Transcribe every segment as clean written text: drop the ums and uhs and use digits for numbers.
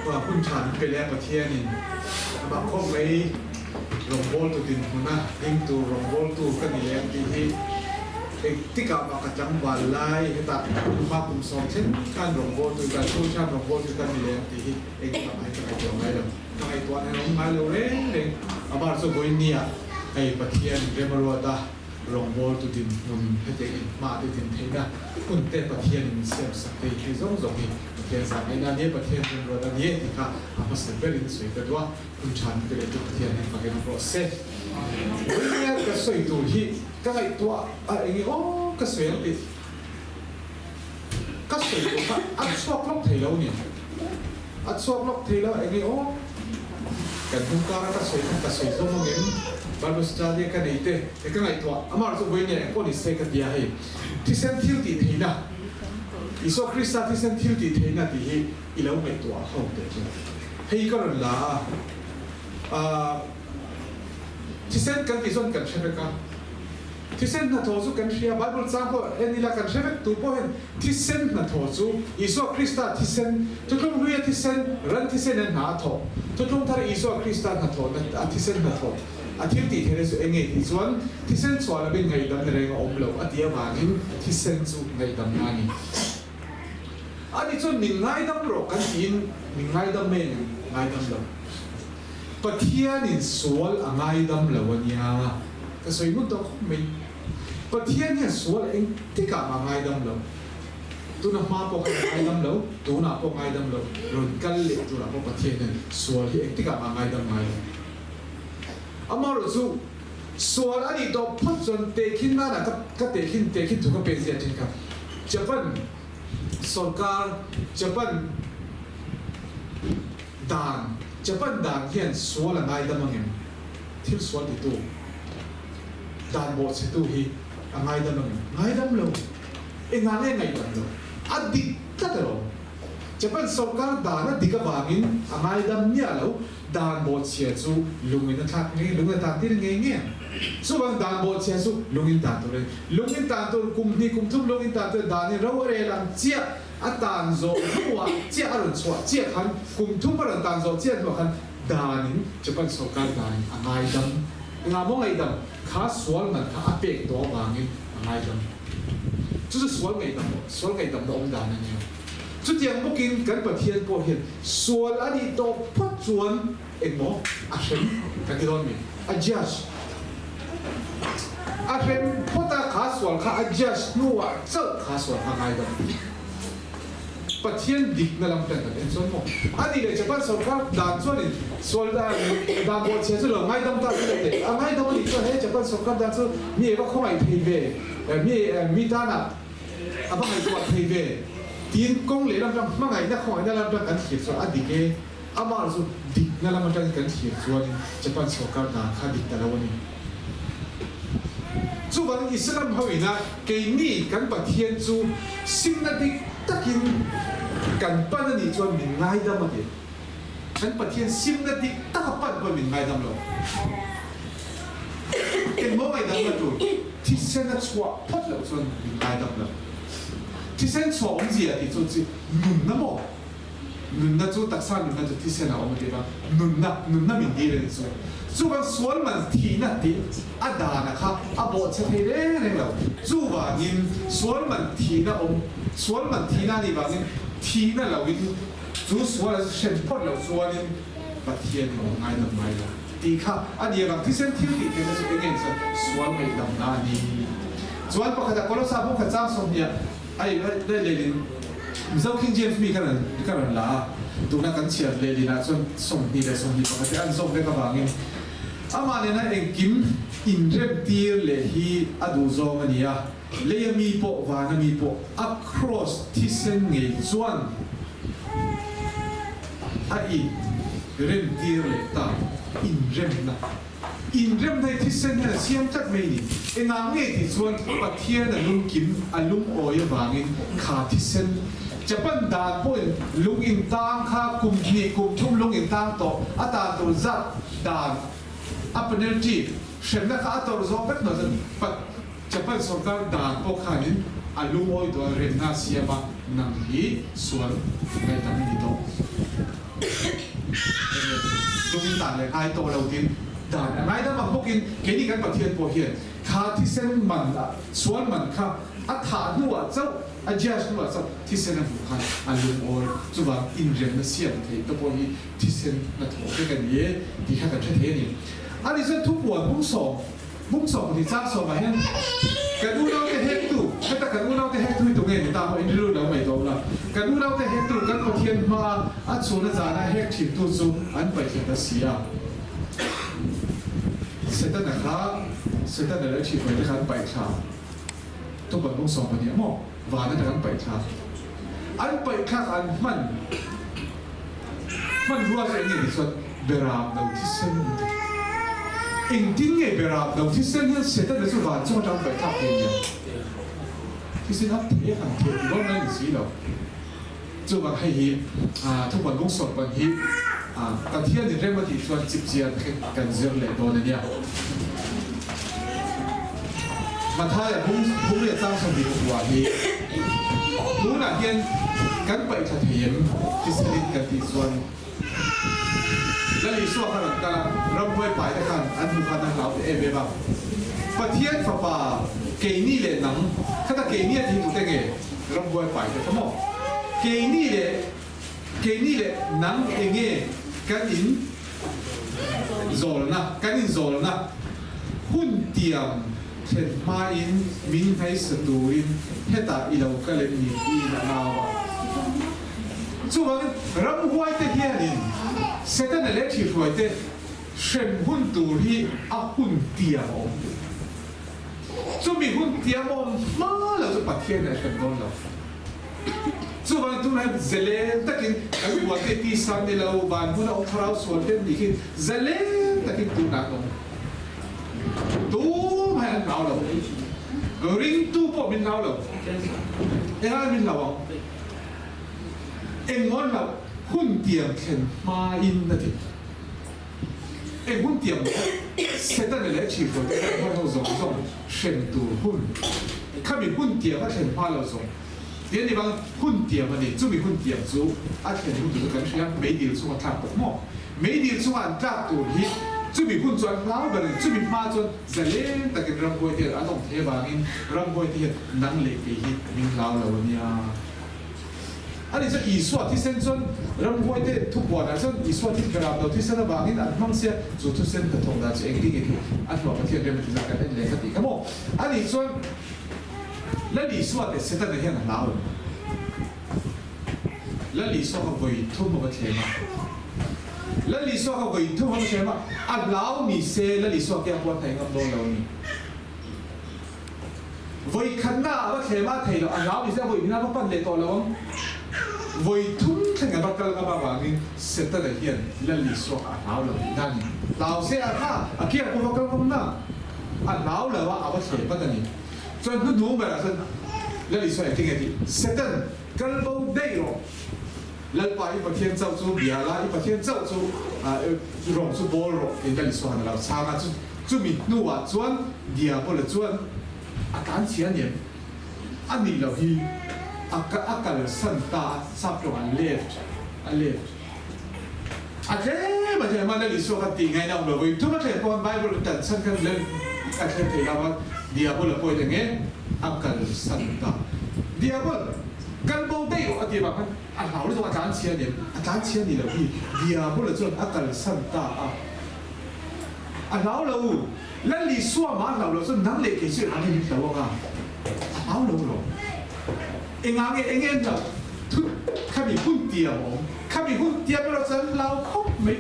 Hun tha min pe leh a Pathianin amah khawp mai rawngbawltu dinhmuna ding tur rawngbawltu ka ni leh ang tih hi engtikah mah ka tlangval lai hetah hma kum sawm thleng khan rawngbawltu ka chhung thiam rawngbawltu ka ni leh ang tih hi engtikah mah hi ka ngaihtuah ngai lo. Ka ngaihtuah an awm ngai lo reng reng. Amah chu vawinia hei Pathian remaruata rawngbawltu dinhmun hetiang inhma te din theihna hun te Pathianin min siam sak thei hei zawng zawng hi Pathian zah ngaihna a nia, Pathian remruat a nia tih kha a hmasa berin sawi ka duh a, hun tha min pe leh tu Pathian hian fakin awm rawh se. Vawinia ka sawi tur hi ka ngaihtuah a eng emaw ka sawi ang tih ka sawi tur kha a chhuak lawk thei lo ni. A chhuak lawk thei lo eng nge aw? Kan hnung kara ka sawi kha ka sawi zawm ang em? Bible study a ka nei te he ka ngaihtuah amah chu vawi nia engpawh ni se ka tia hei thisen thil tih theihna Isua Krista thisen thil tih theihna tih hi i lo ngaihtuah ho teh chu hei ka rawn la a ah thisen kan tih chuan kan hre vek a. Thisen hnathawh chu kan hria, Bible chang pawh en ila kan hre vek tu pawh hian thisen hnathawh chu Isua Krista thisen, Thuthlung hluia thisen, ran thisen in hna a thawh. Thuthlung thar Isua Krista hnathawhna a thisen hnathawh a thil tih theihna chu eng nge tih chuan thisen chhuah lovin ngaihdamna reng a awm lo a tih avangin thisen chu ngaihdamna a ni. Ani chuan min ngaidam rawh kan tiin min ngaidam mai ang em? Ngaidam lo. Pathianin sual a ngaidam lo a nia, ka sawi ngut tawh khawp mai. Pathian hian sual engtikah mah ngaidam lo. Tuna hma pawh khan a ngaidam lo, tunah pawh ngaidam lo, rawn kal leh turah pawh Pathian hian sual hi engtikah mah ngaidam ngai lo. Amaherawh chu sual a nih tawh phawt chuan tehkhin nana ka ka tehkhin tehkhin thu ka pek zia thin kha Japan sorkar Japan Dan, Japan dan hian sual a ngaidam ang em? Thil sual titu, dan bawhchhetu hi a ngaidam ang em? Ngaidam lo. Engah nge ngaihdam lo? A dik tlat alawm. Japan sorkar dan a dik avangin a ngaidam miah lo, dan bawhchhia chu lungin a thlak ngei, lung a tan tir ngei ngei ang. Chuvang dan bawhchhia chu lungin tan tur a ni. Lungin tan tur, kum hnih kum thum lungin tan tur danin ro a rel ang chiah. A tan zawh hnuah chiah a rawn chhuah chiah khan kum thum a rawn tan zawh chiah hnuah khan danin Japan sorkar danin a ngaidam. Engah maw ngaihdam? Kha sual man kha a pek tawh avangin a ngaidam. Chu chu sual ngaihdam sual ngaihdamna awm dan a nia. Chutiang bawkin kan Pathian pawh hian sual a nih tawh phawt chuan Engmaw a hrem ka ti dawn mi? A judge a hrem phawt a, kha sual kha a judge hnuah chauh kha sual kha ngai dawn. Pathian dikna lam tan kan en chuan maw? A nih leh Japan sorkar dan chuanin sual dan bawhchhia chu lo ngaidam ta chu teh. A ngaidam a nih chuan he Japan sorkar dan chu mi eva khawngaih thei ve, mi mi tana a va ngaihtuah thei ve tiin kawng lehlam atang hmangaihna khawngaihna lam atang kan thlir chuan a dik e. Amah chu dikna lam atangin kan thlir chuanin Japan sorkar dan kha dik ta lo a ni. Chuvangin Islam ho ina keini kan Pathian chu simna dik takin kan pan a nih chuan min ngaidam a ti. Kan Pathian simna dik taka pan pawhin min ngaidam lo. Engmaw ngaidamna tur thisen a chhuah phawt loh chuan min ngaidam lo. Thisen chhuah awmzia tih chu chi nunna maw? Nunna chu taksa nunna chu thisen a awm a ti a, nunna, nunna min dil a ni chu. Chuvang sual man thihna tih a dana kha a bawhchhe thei reng reng lo. Chuvangin sual man thihna awm, sual man thihna a nih vangin thihna loin chu sual a hren phawt loh chuanin Pathian in a ngaidam ngai lo tih kha a ni avang thisen thil tih theihna chu eng nge chuan sual ngaihdamna a ni. Chuan pakhatah Kolosa bungkhat chang 20 ah a lehlin Mizo King James mi ka rawn ka rawn la a, tuna kan chhiar lehlinah chuan 21 te an zawm vek avangin amah nena engkim inremtir leh hi a duh zawng a ni a, leia mi pawh vana mi pawh a kraws thisen ngei chuan a inremtir leh ta, inremna. Inremna hi thisen hian a siam tlat mai ni. Engah nge tih chuan Pathian a lungkim, a lungawi avangin kha thisen Japan dan pawhin lung intang kha kum hnih kum thum lung intang tawh a tan tur zat dan a penalty hremna kha a tawrh zawk vek hnuah chuan Pat Japan sorkar dan pawh khanin a lungawi duh a remna a siam a, nang hi sual ngaihdam i ni tawh. Sum in dan leh ngai tawh lo tiin dan a ngaidam ang bawkin keini kan Pathian pawh hian kha thisen man ah sual man kha a thah hnuah chauh a judge hnuah chauh thisen a hmuh khan a lungawi chuvang inremna siam thei te pawh hi thisen hnathawh vek a ni e tih kha kan hre thei a ni. Ani chuan thupuan bungsawm Bungsawm pahnih chang sawmah hian kan unaute hektu, heta kan unaute hektu hi tunge ni ta maw in rilru lo ngaih tawh la. Kan unaute hektu kan Pathian hmaa a chhuna zana hek thintu chu an paihthla ta si a. Setana kha, Setana leh a thihhruaite kha an paihthla. Thupuan bungsawm pahnih maw van atang an paihthla. An paihthlak an hman hmanrua chu eng nge ni chuan Beram no thisen an ti. Engtin nge Beram no thisen hian Setana chu van chung atang paihthlak thei nia? Thisen a thei a han thei ti dawn mai ni si lo. Chuvang hei hi thupuan bung sawrhpan hi Pathian in rem a tih chuan chipchian khin kan zir leh dawn a nia. Mathaia bung bung leh chang 21 hi tunah hian kan paihthla thei em thiselin kan tih chuan Lal Isua kha rawn kal a, ramhuai paite khan an hmu khan an hlau ta em em a. Pathian fapa keini leh nang khata keini a tih tute nge ramhuai paite kha maw? Keini leh keini leh nang enge kan in Zawlna, Kan inzawlna hun tiam thlen hmain min hnaisa turin hetah i lo kal em ni tiin a nau a. Chuvangin ramhuaite hianin Setana leh thihruaite hrem hun tur hi a hun tiam a awm. Chumi hun tiam a awm hma lo chu Pathianin a hrem dawn lo. Chuvang tunah hian zalen takin kan buaite tisa ni lo, van hmuna awm thlarau sual te an nih khi zalen takin tunah an awm. Tumah an hlau lo. Ringtu pawh min hlau lo. Engah min hlau ang? Engmaw an hlauh? Hun tiang thlen hmain a ti. Eng hun tiang maw? Setana leh a thihruaite kha hman ho zawng zawng hrem tur hun. Khami hun tiang a thlen hma lo zawng ti a ni vang hun tiang a ni. Chumi hun tiang chu a thlen hun tur chu kan hria, meidil chunga tlak bawk maw? Meidil chunga an tlak tur hi chumi hun chu an hlau ber a ni. Chumi hma chuan zalen takin ramhuaite hian an awm thei avangin ramhuaite hian nang leh kei hi min hlau lo a nia. Ani chuan Isua thisen chuan ramhuaite thupuanah chuan Isua thi beram lo thisen avangin an hmang sia, chu thusen hnathawk dan chu engtin nge tih a hnuah Pathian rem a ti zat kan en leh ka tih kha maw? Ani chuan Lal Isua teh Setana hian a hlau em? Lal Isua kha vawi thum a va thlem a, Lal Isua kha vawi thum a va thlem a, a hlau ni se Lal Isua ke a puan thei ngam dawn lo a ni. Vawi khatna a va thlem a thei loh, a hlau ni se a vawi hmina va pan leh tawh lo ang. Vawi thum thleng a va kal ngam avangin Setana hian Lal Isua kha a hlau lo tihna a ni. Hlau se a kha a kiang pawh va kal ngam na, a hlau lo a, a va thlem vat a ni. Chuan hnuhnung berah chuan Lal Isua engtin nge tih? Setan, kal bo daih rawh. Lalpa i Pathian chauh chu bia la, i Pathian chauh chu rawng chu bawl rawh tiin Lal Isua khan a lo chhang a. Chumi hnuah chuan Diabola chuan a tlan chhia a niam a nih loh hi a a kalsan ta a, sap tawngah left a left a tlem a tlem a, Lal Isua khan tih ngaihna awm lo vawi thum a thlen pawh khan Bible a tan chhan khan Lal a thlen thei lo a, Diabola pawhin eng nge a kalsan ta. Diabol kal bo daih rawh a tih vang khan a hlau lutuk a tlan chhia a niam a tlan chhia a nih loh hi Diabola chuan a kalsan ta a. A hlau lo. Lal Isua mah a hlau lo chuan nang leh kei chu engah nge min hlau ang a? A hlau lo lo. Engah nge eng em hlau? Thut khami hun tiam a awm. Khami hun tiam erawh chuan an hlau khawp mai.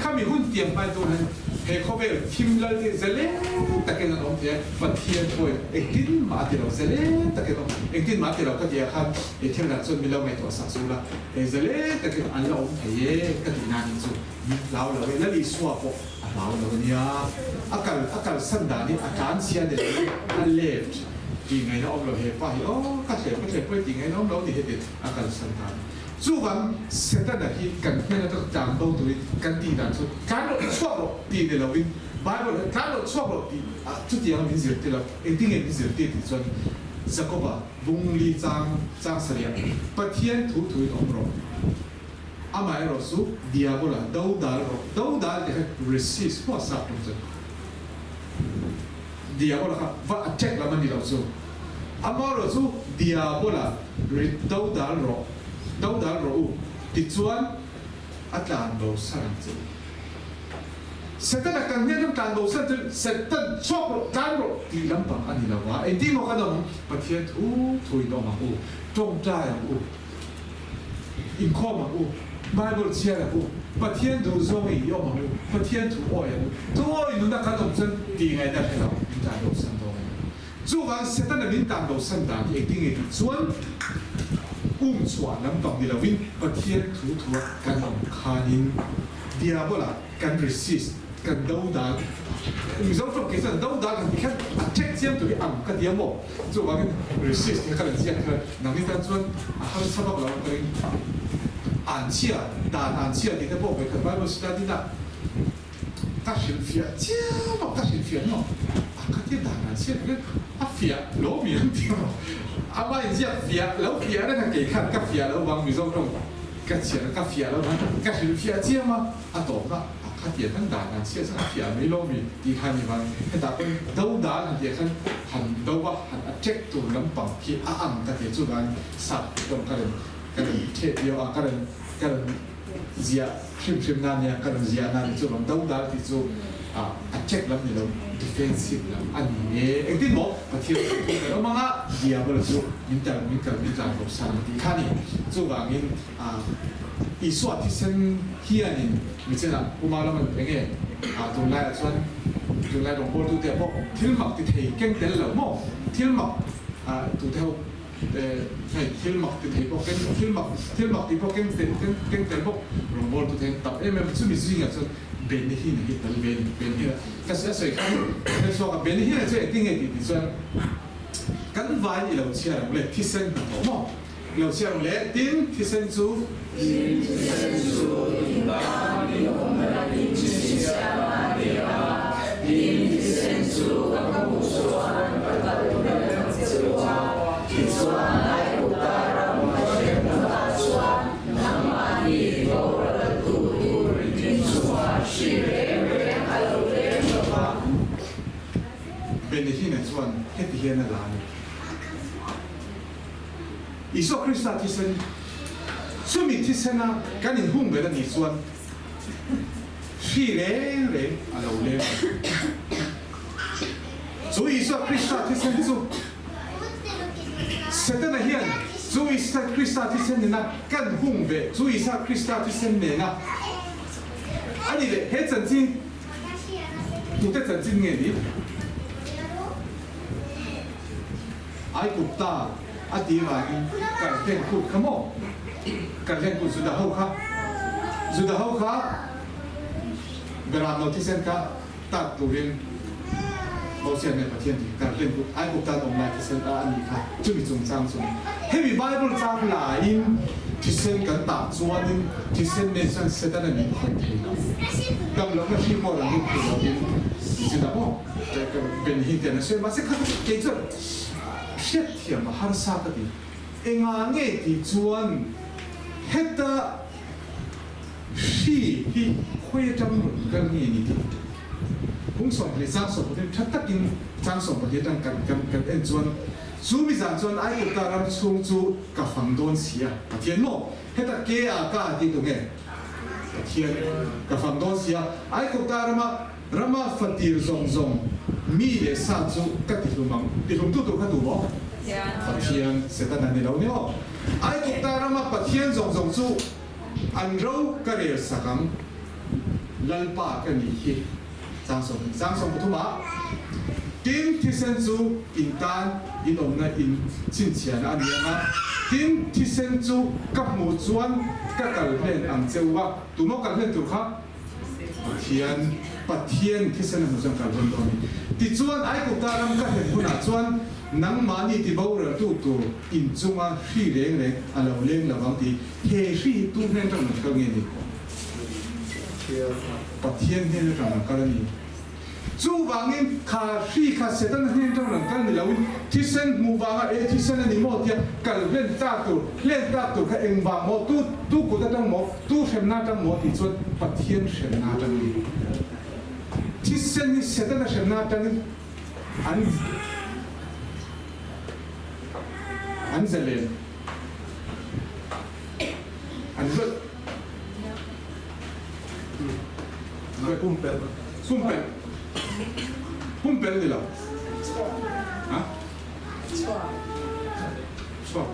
Khami hun tiam hmai tur hian he khawvel thim lal te zalen takin an awm thei a, Pathian pawhin engtin mah a ti lo, zalen takin an awm. Engtin mah a ti lo ka tih ah khan he thil dang chuan min lo ngaihtuah sak zul a, he zalen takin an la awm thei e ka tih nan in chu. Min hlau lo e, Lal Isua pawh a hlau lo a nia. A kal a kalsan dan hi a tlan chhia ni lo a left tih ngaihna awm lo he pa hi aw ka thlem ka thlem pawh tih ngaihna awm lo ni heti a kalsan dan. Chuvang Setana hi kan hnen atang tlan bo turin kan tih dan chu tlan rawh chhuak rawh tih ni lovin Bible hian tlan rawh chhuak rawh tih ah chutianga min zirtir lo engtin nge min zirtir tih chuan Jakoba bung li chang chang sarih ah Pathian thu thuin awm rawh. Amaherawh chu Diabola do dal rawh, do dal tih kha resist pawh a sap tum chu Diabola kha va attack lam a ni loh chu. Amaherawh chu Diabola do dal rawh, do dal rawh u tichuan a tlan bo san ang che u. Setana kan hnen ram tlan bo san chu Setan chhuak rawh, tlan rawh tih lampang a ni lo a, engtin maw kan awm ang? Pathian thu thuin awm ang u, tawngtai ang u, inkhawm ang u, Bible chhiar ang u, Pathian duh zawng i awm ang u, Pathian thu awi ang u. Thu awi nuna kan awm chuan tih ngaihna hre lo min tlan bo san dawn a ni. Chuvang Setana min tlan bo san dan hi engtin nge tih chuan um chhuah lampang ni lovin Pathian thu thua kan awm khanin Diabola kan resist, kan do dan, Mizo tawng kei chuan do dan han ti khan a check chiam tur hi ang ka ti a maw? Chuvangin resist hi ka rawn ziak kher a, nangni tan chuan a harsa vak lo ang ka ring. Anchhia, dan anchhia tih te pawh vawikhat Bible study na ka hrilhfiah chiam a, ka hrilhfiah maw? A ka tia dan anchhia tih khan a fiah lo mi ang ti maw? Amah inziak fiah lo fiah reng a kei khan ka fiah lo vang Mizo tawng Ka chhiar ka fiah lo khan ka hrilh fiah chiam a, a tawpna a khatia khan dan han chhiat chuan a fiah mai lo mi tih khan i van hetah pawn do dan han tih khan han do a han attack tur lampang khi a ang ka ti chuan sap tawng ka rawn ka rawn theh viau a ka rawn ka rawn ziah hrim hrim na nia ka rawn ziah na ni chuvang do dal tih chu a attack lam ni lo defensive lam a ni e engtin maw Pathian chu thu kan awm anga Diabolo chu min kal min kal min tlan bo san tih kha a ni. Chuvangin Isua thisen hianin michenah Puma lam an eng e? Tunlaiah chuan tunlai rawngbawltute ah pawh thil mak ti thei keng tel lo maw? Thil mak tute ho hei thil mak ti thei pawh keng thil mak thil mak ti pawh keng tel keng tel bawk rawngbawltute hian tam em em chumi zingah chuan Benny Hinn hi tel ve a ni. Benny Hinn a ka sawi khan hre chhuak a, Benny Hinn a chu engtin nge tih tih chuan kan vai i lo chhiar ang le thisen hnathawh maw i lo chhiar ang le tin thisen chu Tin thisen chu in tan in awmna in chhinchhiah a ni a, tin thisen chu ka hmuh chuan ka kal ber ang che u a, tichuan Aigupta ram ka hremna chuan Nangmahni boral tu tur inchungah hri reng reng a lo leng lo vang. Benihina chuan heti hian a la a ni. Isua Krista thisen, chumi thisena kan inhung ber a nih chuan hri reng reng a lo leng a ni. Chu Isua Krista thisen chu Setana hian chu Isua Krista thisen nena kan hung ve, chu Isua Krista thisen nena a ni leh. He chanchin tute chanchin nge ni? Aigupta a ti vangin kar hlen kut kha maw? Kar hlen kut Juda ho kha, Juda ho kha Beram lo thisen kha Tak turin Mosia nen Pathian tih kar hlen kut Aigupta an awm lai thisen a anih kha chumi chungchang chu hemi Bible chang laiin thisen kan tah chuanin thisen nen chuan Setana min khawih thei lo dam lohna hri pawh rawn lut thei lovin nichin ah maw Ben hi tian a sawi mahse kha kei chuan hriatthiam a harsa ka ti engah nge tih chuan heta Hri hi khawi atang rawn kal nge ni tih kung 20 chang 14 tha takin chang 14 atang kan kan kan en chuan chu mi zan chuan Aigupta ram chhung chu ka fang dawn si a, Pathian maw? Heta ke a ka tih tu nge? Pathian ka fang dawn si a, Aigupta rama rama fatir zawng zawng mi leh sa chu ka ti hlum ang, ti hlum tu tur kha tu maw? Pathian Setana ni lo ni aw. Aigupta rama Pathian zawng zawng chu An ro ka rel sak ang, Lalpa ka nih hi. Chang 20 chang 13 ah, Tin, thisen chu in tan in awmna in chhinchhiahna a ni ang a, tin, thisen chu ka hmuh chuan ka kal hlen ang che u a. Tumaw kal hlen tur kha? Pathian, Pathian thisen a hmuh chuan kal hlen dawn a ni. Tichuan, Aigupta ram ka hlen hunah chuan nangmahni tiboraltu tur in chunga hri reng reng a lo leng lo vang tih He hri hi tu hnen atang rawn kal nge ni? Pathian hnen atang rawn kal a ni. Chuvangin kha hri kha Setana hnen atang rawn kal ni loin thisen hmuh vanga e thisen a ni maw tia kal hlen tlak tur, hlen tlak tur kha eng vang maw, tu tu kut atang maw, tu hremna atang maw tih chuan Pathian hremna atang a ni. Thisen hi Setana hremna atangin an an zalen, an luat. Pumpelh. Pumpelh. Pumpelh ni lo. Ha? Chhuak. Chhuak.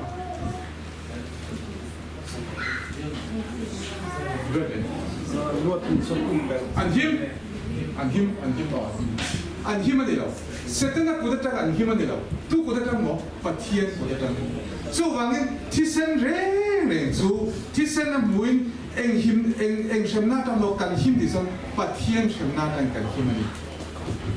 Luat le. Luat in chuan pumpelh. An him. An him, an him aw. An him a ni lo. Setana kut atang an him a ni lo. Tu kut atang maw? Pathian kut atang. Chuvangin thisen reng reng chu thisen a hmuin Eng him, eng, eng hremna atang maw kan him tih chuan Pathian hremna atang kan him a ni.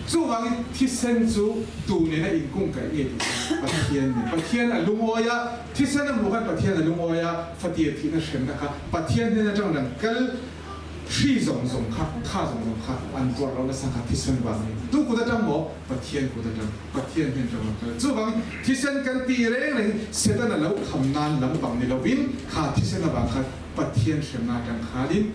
Chuvangin thisen chu tu nena inkungkaih nge tih chuan Pathian nen. Pathian a lungawi a, thisen a hmuh khan Pathian a lungawi a, fatir thihna hremna kha Pathian hnen atang lang kal hri zawng zawng kha, kha zawng zawng kha an tuar lo nasa kha thisen vangin. Tu kut atang maw? Pathian kut atang, Pathian hnen atang lang kal. Chuvangin thisen kan tih reng reng hi Setana lo kham nan lampang ni lovin kha thisen avang khan Pathian hremna atang khanin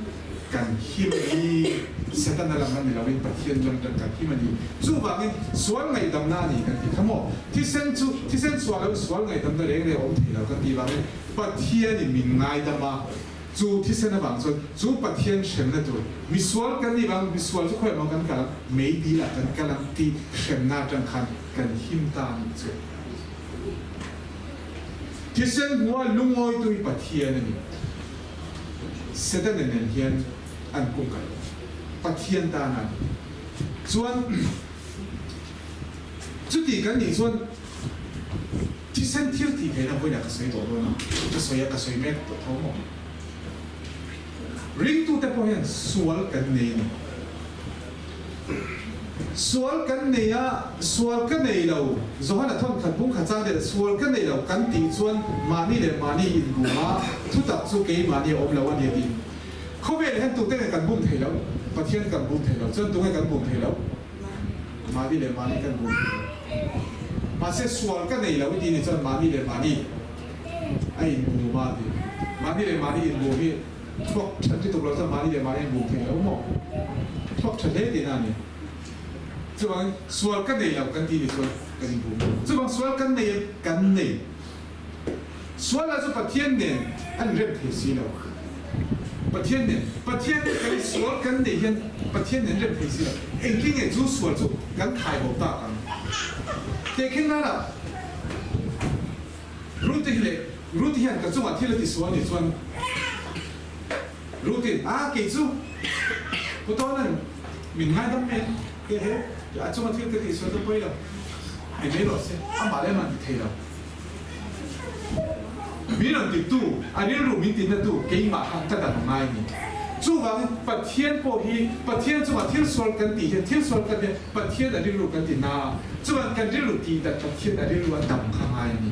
kan him a ni. Setana lam a ni loin Pathian lam atang kan him a ni. Chuvangin sual ngaihdamna a ni kan ti kha maw? Thisen chu thisen sual lo sual ngaihdamna reng reng a awm thei lo kan tih vangin Pathianin min ngaidam a, chu thisen avang chuan chu Pathian hremna tur misual kan nih vang misual chu khawiah maw kan kal ang, meidil ah kan kal ang tih hremna atang khan kan him ta a nih chu. Thisen hmua lungawitu hi Pathian a ni. Setana nen hian an kungkaih lo. Pathian tan a ni. Chuan chuti kan nih chuan thisen thil tih theihna vawiinah ka sawi tawh dawn a, ka sawi a, ka sawi mek tawh tho maw? Ringtute pawh hian sual kan nei a ni. Sual kan nei a, sual ka nei lo, Johana thawn khat bung khat chang deuh, sual ka nei lo kan tih chuan mahni leh mahni inbum a, thutak chu keimahni a awm lo a ni a ti. Khawvel hian tute nge kan bum thei lo? Pathian kan bum thei lo. Chuan tunge kan bum thei lo? Mahni leh mahni kan bum thei lo. Mahse sual ka nei lo i tih ni chuan mahni leh mahni a inbum a ti. Mahni leh mahni inbum hi Thluak that lutuk lo chuan mahni leh mahni an bum thei lo maw? Thluak tha hle tihna a ni. Chuvangin sual ka nei lo kan tih ni chuan kan inbum lo. Chuvang sual kan nei em? Kan nei. Sual lah chu Pathian nen an rem thei si lo. Pathian nen, Pathian nen kan sual kan neih hian Pathian nen rem thei si lo. Engtin nge chu sual chu kan thai bo tak ang? Tehkhin nana Ruth hi leh Ruth hian ka chungah thil a ti sual nih chuan Ruth in a kei chu Pu Tawnan min ngaidam mai ang he he a chunga thil ka tih sual chu pawi lo ti mai rawh se amah leh amah an ti thei lo min rawn ti tu a rilru min ti na tu keimah kha ka dang ngai ni chuvangin Pathian pawh hi Pathian chungah thil sual kan tih hian thil sual kan hian Pathian a rilru kan ti na, chuan kan rilru tih dat Pathian a rilru a dam kha ngai a ni.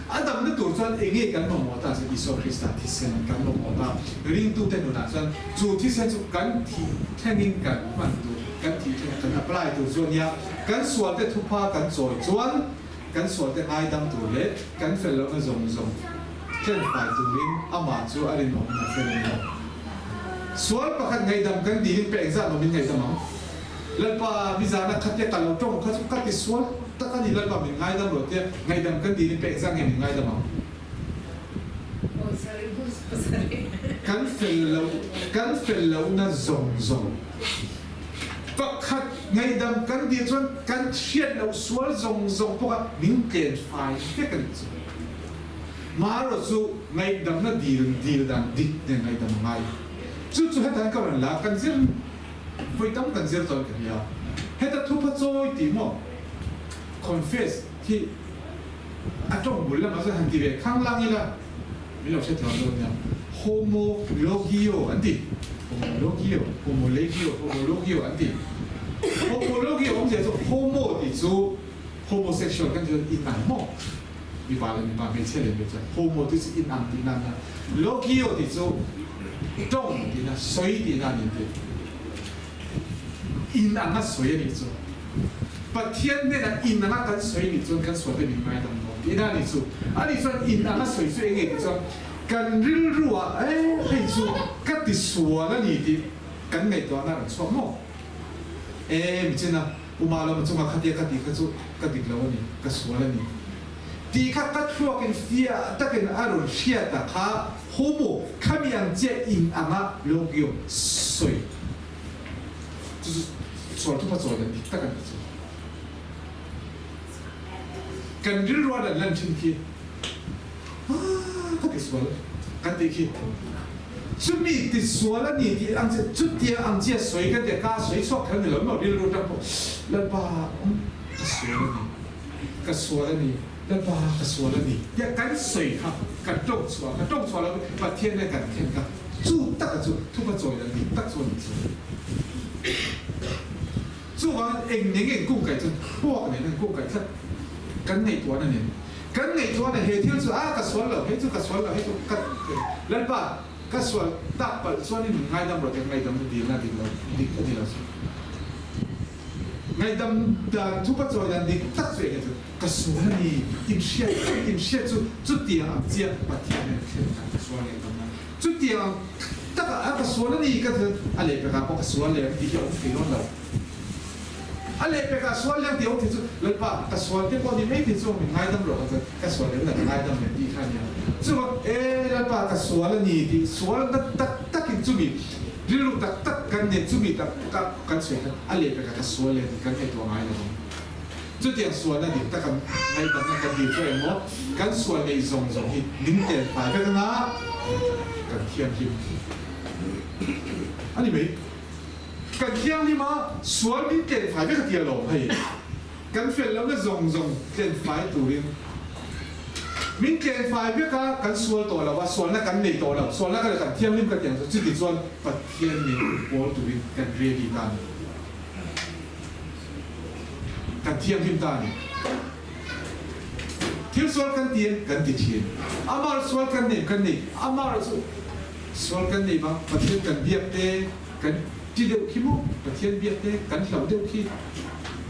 A damna tur chuan eng nge kan mamawh ta chuan Isua Krista thisen kan mamawh ta. Ringtute nunah chuan chu thisen chu kan thih thlengin kan hman tur, kan thih thlengin kan apply tur chu a nia. Kan sualte thupha kan chawi chuan kan sualte ngaidam tur leh kan fel lohna zawng zawng tlenfai turin amah chu a rinawmna fel a ni lo. Sual pakhat ngaihdam kan dilin pek zat lo min ngaihdam ang. Lalpa nizana khatia ka lo tawng kha chu ka ti sual tak a ni Lalpa min ngaidam rawh tia ngaihdam kan dilin pek zat nge min ngaidam ang. Kan fel lo kan fel lohna zawng zawng pakhat ngaihdam kan dil chuan kan hriat loh sual zawng zawng pawh kha min tlen fai vek a nih chu. Marawh chu ngaihdamna dil dil dan dik nen ngaihdam a ngai. Chu chu hetah hian ka rawn la, kan zir vawi tam kan zir tawn ka hria. Heta thupha chawi tih maw confess hi a tawng bul lamah chuan han ti ve khanglang ila min lo hrethiam dawn nia. Homologio an ti. Homologio, homolegio, homologio an ti. Homologio awmzia chu homo tih chu homosexual kan ti chuan inang maw? Mipa leh mipa, hmeichhia leh hmeichhia, homo tih chu inang tihna a nia. Logio tih chu tawng tihna, sawi tihna a ni tih. in anga sawi a nih chu. Pathian hnenah in anga kan sawi nih chuan kan sualte min ngaidam dawn tihna a nih chu. A nih chuan in anga sawi chu eng nge tih chuan kan rilruah eh hei chu ka tisual a ni tih kan ngaihtuahna a rawn chhuak maw? Eh michina Uma lama chunga khatia ka tih kha chu ka dik lo a ni, ka sual a ni tih kha ka thluakin fiah takin a rawn hriat a kha homo khami ang chiah in anga logio sawi chu chu sual thupa chawi dan dik tak a ni chu. Kan rilru a lan lan thin khi ah ka tisual kan tih khi chumi tisual a ni tih ang chiah chutia ang chiah sawi kan tia ka sawi chhuak kher ni lo maw rilru atang pawh Lalpa ka sual a ni ka sual a ni Lalpa ka sual a ni tia kan sawi kha kan tawng chhuah kha tawng chhuah lo Pathian nen kan thlen kha chu taka chu thupa chawi dan dik tak chu a ni chu. Chuvangin eng nge nge kungkaih chuan thluak nen a inkungkaih tlat. Kan ngaihtuahna nen. Kan ngaihtuahna he thil chu a ka sual lo, hei chu ka sual lo, hei chu ka Lalpa ka sual tak palh chuanin min ngaidam rawh tih ka ngaihdam na dilna dik lo, dik a ni lo chu. Ngaihdam dan thupa chawi dan dik tak chu eng nge chu ka sual a ni, inhriat inhriat chu chutiang ang chiah Pathian nen thlen kha ka sual ngaihdam na. Chutiang takah a ka sual a ni ka ti a lehpekah pawh ka sual leh ang tih hi a awm thei dawn lo. A lehpekah sual leh ang tih a awm thei chu Lalpa ka sual te pawh ni mai thei chu min ngaidam rawh ka chuan ka sual leh na ka ngaidam leh tih kha a nia. Chuvang e Lalpa ka sual a ni tih sual na tak takin chumi rilru tak tak kan nen chumi tak tak kan sawi khan a lehpekah ka sual leh tih kan ngaihtuah ngai lo ang. Chutiang sualna dik tak an ngaihdanna kan dil chu eng maw? Kan sual neih zawng zawng hi min tel fai vek anga kan thianghlim a ni mai. Kan thianghlim a, sual min tel fai vek a ti alawm hei. Kan fel lohna zawng zawng tlen fai turin min tlen fai vek a, kan sual tawh lo a, sualna kan nei tawh lo, sualna ka kan thianghlim ka ti ang chu. Chuti chuan Pathian min pawl turin kan ready ta a ni. Kan thianghlim ta a ni. Thil sual kan ti em? Kan ti thin. Amah sual kan nei em? Kan nei. Amah erawh chu sual kan nei vang Pathian kan biak te, kan ti deuh khi maw? Pathian biak te kan hlauh deuh khi,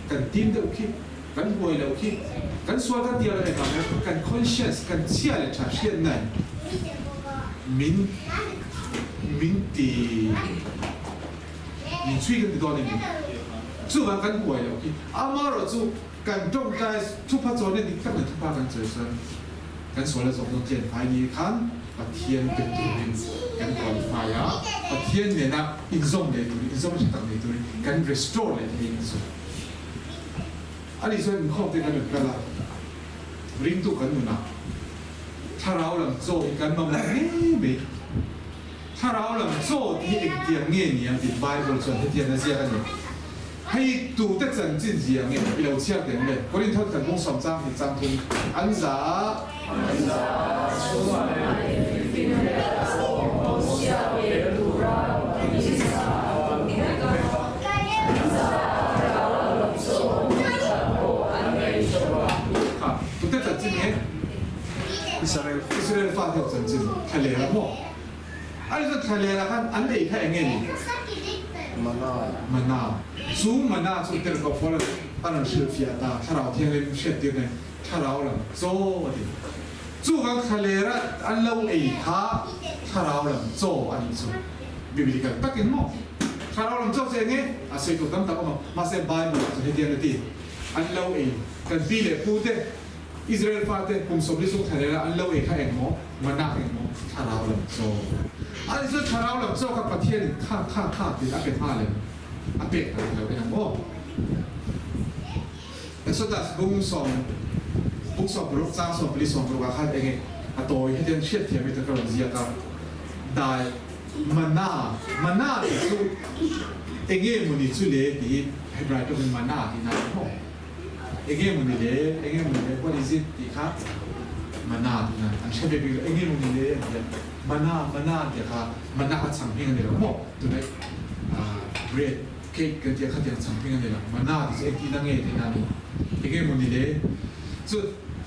kan tim deuh khi, kan huai loh khi, kan sual kan ti a lo engah maw? Kan conscience, kan chhia leh tha hriatna in min min ti. Min chhui kan ti dawn em ni? Chuvang kan huai loh khi. Amaherawh chu kan tawngtai thupha chawn e dik tak leh thupha kan chawi chuan kan sual a zawng zawng tlen fai ni khan Pathian pe turin kan qualify a, Pathian nena inzawm leh turin, inzawm tha tak nei turin kan restore leh thei ang chu. Ani chuan inkhawm te kan rawn kal a, ringtu kan nunah thlarau lam chaw hi kan mamawh ngei mai. Thlarau lam chaw tih hi engtiang nge ni ang tih Bible chuan hetiang a ziak a ni. Hei tute chanchin zia nge i lo chhiar teh ang le? Korinth kan bung sawm chang hnih chang thum an za a. An za a chuan Fifin leh Mosia pek tura tisa an vek a. An za a thlarau lam chaw hmuh pawh an nei tawh a. Kha tute chanchin nge? Israel. Israel fate chanchin thla leh a maw? A ni chuan thla leh ah khan an ei kha eng nge ni? Mana. Mana. Chu mana chu tirhkoh Paul a rawn hrilhfiah ta, Thlarau Thianghlim hriattir nen Thlarau lam chaw a ti. Chuvang thla lera an lo ei kha Thlarau lam chaw a nih chu. Biblical takin maw? Thlarau lam chaw chu eng nge? A sawi tur tam tak awm a, mahse Bible ah chuan hetiang a ti, An lo ei kan pi leh pu te, Israel fate kum 40 chung thla rela an lo ei kha eng maw? Manak eng maw? Thlarau lam chaw. Ani chu thlarau lam chaw kha Pathian in kha kha kha tiin a pe nghal em? A pek tak lo en ang aw. Exodus bung sawm bung 16 chang 44 60 ah khan enge a tawi hetiang hriatthiam hi ta ka rawn ziak a. Dai mana mana tih chu enge mawni chu le tih hi Hebrai tawngin mana tihna a ni maw? Enge maw ni le, enge maw ni le, what is it tih kha mana tih nan an hre ve bik lo, enge maw ni le an ti a, mana, mana an ti kha mana kha chhang hming a ni lo maw, tunah bread, cake kan tih a khatiang chhang hming a ni lo, mana tih chu engtihna nge tihna a ni, enge maw ni le, chu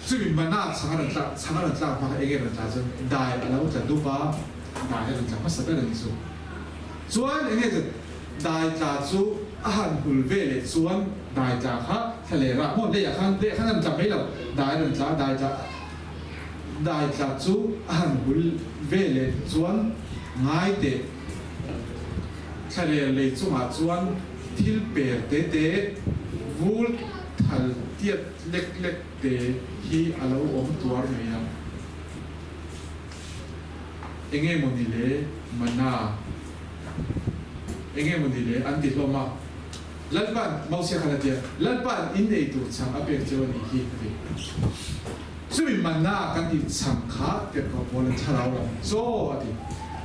chumi mana chhang a rawn tlak, chhang a rawn tlak hma kha enge rawn tla chuan dai a lo tla dup a, dai a rawn tla hmasa ber a ni chu, chuan enge chu. Dai tla chu a han hul ve leh chuan dai tla kha thla leh rah maw leiah khan leiah khan a rawn tla mai lo dai a rawn tla dai tla dai tla chu a han hul ve leh chuan ngai teh thla leh lei chungah chuan thil per te te vul thal tiat lek lek te hi a lo awm tuar mai a. Enge maw ni le mana? Enge maw ni le an ti hlawm a. Lalpa'n Mosia khan a ti a, Lalpa'n in ei tur chhang a pek cheu a nih hi a ti. Chumi mana kan tih chhang kha tirhkoh Paula'n thlarau lam chaw a ti.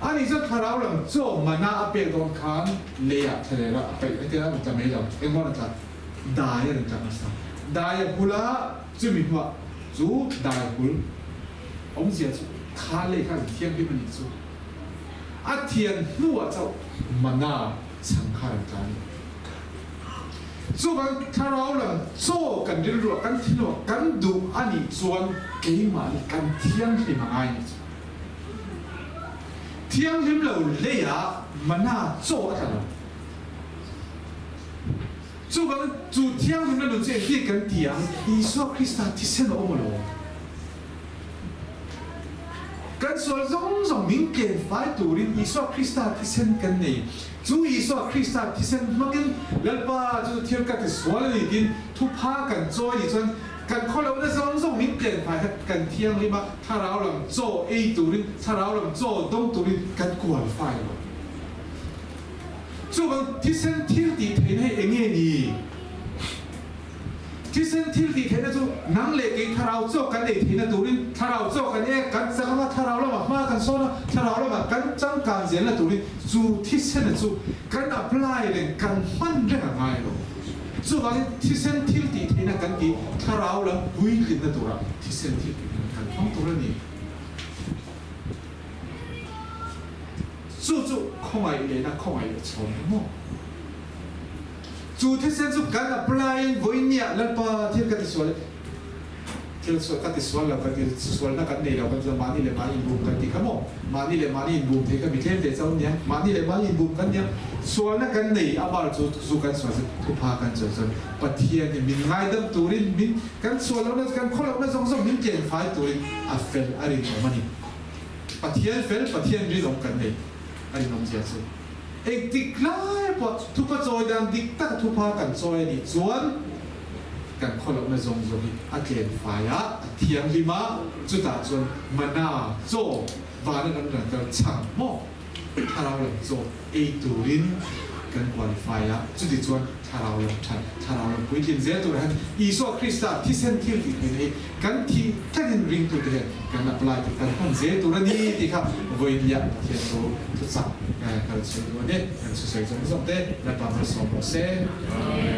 Ani chuan thlarau lam chaw mana a pek dawn khan leiah thlalera a paih hetiang a rawn tla mai lo, engmaw a rawn tla? Dai a rawn tla hmasa. Dai a hul a, chumi hnuah chu dai hul. Awmzia chu kha lei kha an thianghlim a nih chu. A thian hnuah chauh mana chhang kha an tla a ni. Chuvang thlarau lam chaw kan rilruah kan thinluah kan duh a nih chuan keimahni kan thianghlim a ngai a nih chu. Thianghlim lo leiah mana chaw a tla lo. Chuvang chu thianghlimna nun chu engtin kan ti ang? Isua Krista thisen a awm alawm. Kan sual zawng zawng min tlen fai turin Isua Krista thisen kan nei. Chu Isua Krista thisen hmangin Lalpa chu thil ka ti sual a ni tiin thupha kan chawi nih chuan kan khawlohna zawng zawng min tlen fai kha kan thianghlim a, thlarau lam chaw ei turin, thlarau lam chaw dawng turin kan qualify lo. Chuvang thisen thil tih theihna hi eng nge ni? Thisen thil tih theihna chu nang leh kei thlarau chaw kan ei theihna turin thlarau chaw kan ei a, kan chang anga thlarau lamah hma kan sawn a, thlarau lamah kan changkan zelna turin chu thisena chu kan apply reng, kan hman reng a ngai lo. Chuvangin thisen thil tih theihna kan tih thlarau lam puitlinna turah thisen thil tih theihna kan hmang tur a ni. Chu chu khawngaih lehna khawngaih leh chhawm hi maw? Chu thisen chu kan apply in vawinia Lalpa thil ka tisual thil sual ka tisual lo ka ti sualna kan nei lo kan ti mahni leh mahni inbum kan ti kha maw? Mahni leh mahni inbum thei kha mi tlem te chauh nia mahni leh mahni inbum kan nia sualna kan nei amah chu chu kan sual chu thupha kan chawi chuan Pathian hi min ngaidam turin min kan sual lohna kan khaw lohna zawng zawng min tlen fai turin a fel a rinawm a ni. Pathian fel, Pathian rinawm kan nei a rinawmzia chu engtik lai pawh thupa chawi dan dik taka thupa kan chawi a nih chuan kan khawlohna zawng zawng hi a tlen fai a, a thianghlim a, chutah chuan mana chaw vana kan ran kal chhang maw thlarau lam chaw ei turin kan qualify a, chuti chuan thlarau lam that, thlarau lam puitlin zel turah hian Isua Krista thisen thil tih theihna hi kan thih thlengin ringtute hian kan apply tur, kan hman zel tur a ni tih kha vawiinliah Pathian chu thuchak kan sawi duh a ni. Kan thusawi zawng zawng te Lalpa malsawm rawh se. Amen.